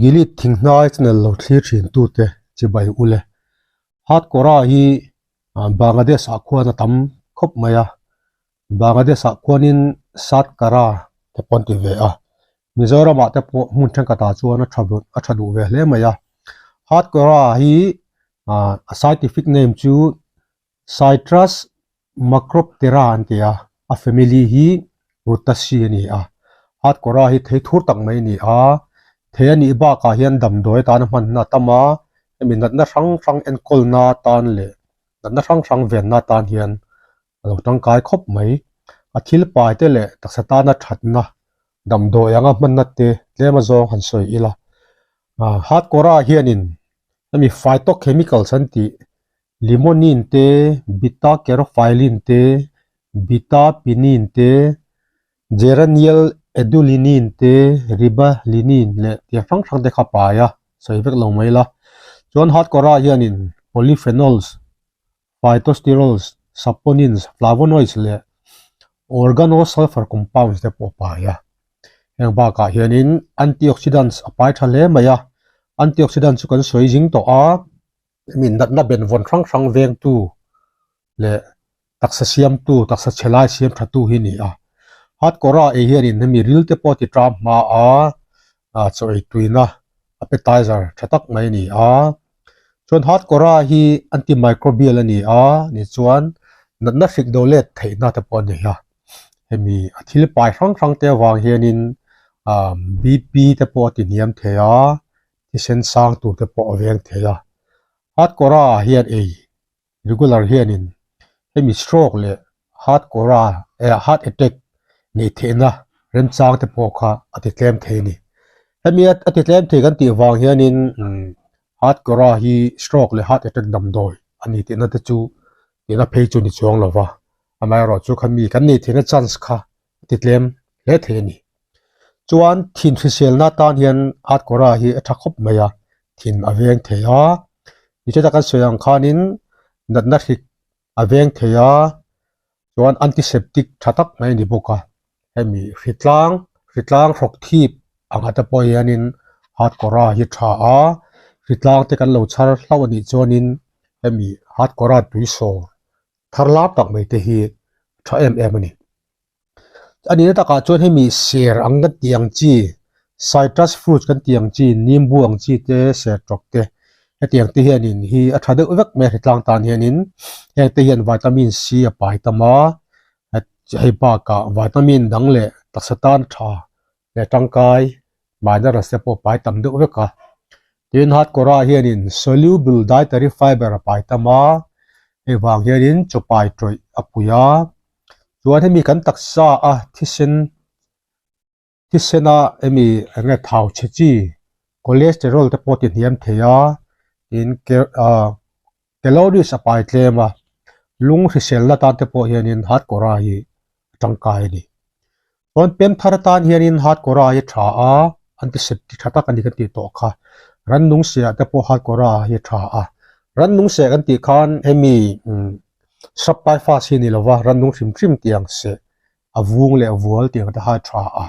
Gilead thinghnai channel lo thlir thin tute chibai ule. Hatkora hi Bangladesh ah khuan a tam khawp mai a, Bangladesh ah khuanin Satkara te pawh an ti ve a, Mizoram ah te pawh hmun thenkhat ah chuan a tha a tha duh ve hle mai a. Hatkora hi a scientific name chu Citrus Macroptera an ti a, a family hi Rutaceae a ni a. Hatkora hi thei thur tak mai a ni a, thei a nih bakah hian damdawi atana hmanna a tam a, hemi natna hrang hrang enkawlna atan leh natna hrang hrang venna atan hian a lo tangkai khawp mai. A thil pai te leh taksa tana thatna damdawi anga hmanna te tlem azawng han sawi ila. Hatkora hianin hemi phytochemicals an tih Limonene te, beta-caryophyllene te, beta-pinene te, geranial edulinene te, ribalinene leh tiang hrang hrang te kha pai a, sawi vek lo mai la. Chuan hardcore ah hianin polyphenols, phytosterols, saponins, flavonoids leh organosulfur compounds te pawh a pai a. Heng bakah hianin antioxidants a pai tha hle mai a, antioxidants chu kan sawi zing tawh a. Hemi natna benvawn hrang hrang vengtu leh taksa siamtu, taksa chhe lai siam thatu hi a ni a. Hardcore-a ei hianin hemi ril te pawh a ti ṭam hma a, ah chaw ei tuina appetizer tha tak mai a ni a. Chuan hardcore-a hi antimicrobial a ni a, ni chuan natna hrik do let theihna te pawh a nei a. Hemi a thil pai hrang hrang te avang hianin ah BP te pawh a ti hniam thei a. thisen sang tur te pawh a veng thei a hardcore ah hian ei regular hianin hemi stroke leh hardcore eh heart attack neih theihna remchang te pawh kha a ti tlem thei a ni hemi a ti tlem thei kan tih vang hianin umm hardcore hi stroke leh heart attack damdawi a ni tihna te chu tihna phei chu ni chuang lo va amaherawhchu khami kan neih theihna chance kha a ti tlem hle thei a ni. Chuan thin hriselna atan hian hardcore hi a tha khawp mai a, thin a veng thei a, nicheta kan sawi ang khanin natna hrik a veng thei a, chuan antiseptic tha tak mai a ni bawk a, hemi hritlang hritlang hrawk thip ang te pawh hianin hardcore hi tha a, hritlang te kan lo chhar hlauh a nih chuanin hemi hardcore tui sawr thar lam tak mai te hi tha em em a ni. A nihna takah chuan hemi ser ang kan tih ang chi citrus fruits kan tih ang chi nimbu ang chi te ser tawk te hetiang te hianin hi a tha deuh vek mai a hritlang tan hianin heng te hian vitamin C a pai tam a hei bakah vitamin dang leh taksa tan tha leh tangkai minerals te pawh pai tam deuh vek a tin hardcore ah hianin soluble dietary fiber a pai tam a hei vang hianin chaw pai tawih a pui a chuan hemi kan taksa a thisen thisena hemi eng nge thau chhe chi cholesterol te pawh ti hniam thei a tin ah calories a pai tlem a lung hriselna tan te pawh hianin hardcore hi a tangkai a ni. Chuan pem thar atan hianin hardcore hi a tha a, antiseptic tha tak a ni kan tih tawh kha. Rannung seh ah te pawh hardcore hi a tha a. Rannung seh kan tih khan hemi umm shrub typhus hi a ni lova, rannung hrim hrim tih ang seh a vung leh vual tih ang te kha a tha a.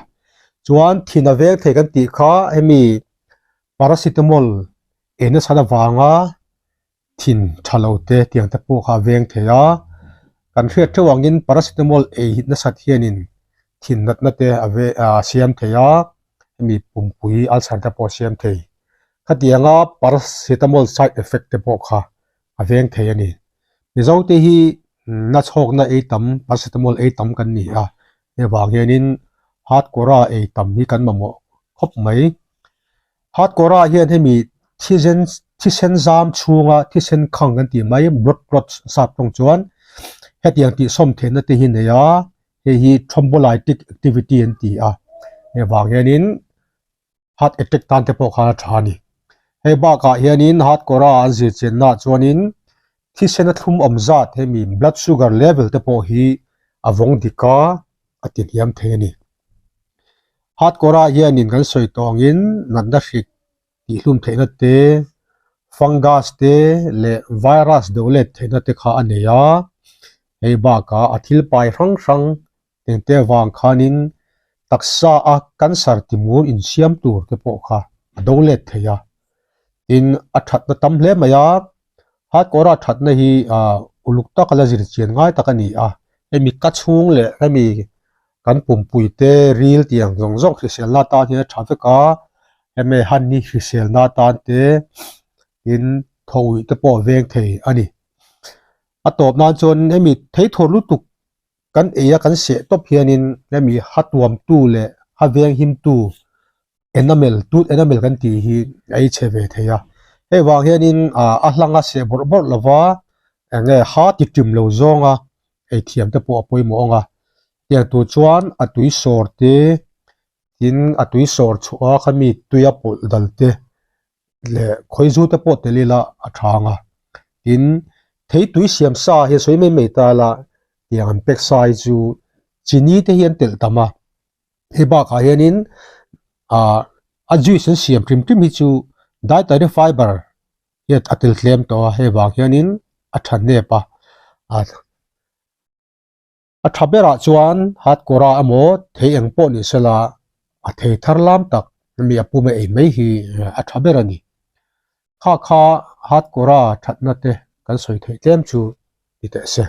Chuan thin a veng thei kan tih kha hemi paracetamol eng nasa avanga thin tha lo te tiang te pawh kha a veng thei a, kan hriat theuh angin paracetamol ei hit nasat hianin thin natna te a ve a siam thei a, hemi pumpui ulcer te pawh a siam thei. Khatianga paracetamol side effect te pawh kha a veng thei a ni. Mizo te hi nachhawkna ei tam paracetamol ei tam kan ni a, hei vang hianin hardcore ei tam hi kan mamawh khawp mai. Hardcore ah hian hemi thisen thisen zam chhunga thisen khang kan tih mai blood clots sap tawng chuan hetiang tih sawm theihna te hi nei a, hei hi thrombolytic activity an ti a, hei vang hianin heart attack tan te pawh khan a tha a ni. Hei bakah hianin hardcore a an zir chenna ah chuanin thisen a thlum awm zat hemi blood sugar level te pawh hi a vawng dik a, a ti hniam thei a ni. Hardcore ah hianin kan sawi tawh angin natna hrik tihhlum theihna te, fungus te leh virus deuh let theihna te kha a nei a, hei bakah a thil pai hrang hrang engte avang khanin taksa a cancer timur insiam tur te pawh kha a do let thei a. Tin, a thatna tam hle mai a, Hatkawra thatna hi uluk taka la zir chian ngai tak a ni a. Hemi ka chhung leh hemi kan pumpui te ril tiang zawng zawng hriselna atan hian a tha vek a, hemi han hi hriselna atan te tin thawih te pawh a veng thei a ni. A tawp nan chuan hemi theithawr lutuk kan ei a kan seh tawp hianin hemi ha tuamtu leh ha veng himtu enamel tooth enamel kan tih hi a ei chhe ve thei a hei vang hianin ah a hlanga seh bawrh bawrh lova eng nge ha ti ṭim lo zawnga ei thiam te pawh a pawimawh ang a tiang tur chuan a tui sawr te tin a tui sawr chhuah a khami tuia pawlh dal te leh khawizu te pawh tel ila a tha ang a tin thei tui siam sa hi a sawi mai mai ta la tiang an pek sa hi chu chini te hi an telh tam a hei bakah hianin ah a juice an siam hrim hrim hi chu dietary fiber hian a tel tlem tawh a hei vang hianin a tha hnep a ah. A tha berah chuan Hatkawra emaw thei eng pawh ni sela a thei thar lam tak mi a pum a ei mai hi a tha ber a ni. Kha kha Hatkawra thatna te kan sawi theih tlem chu ti teh se.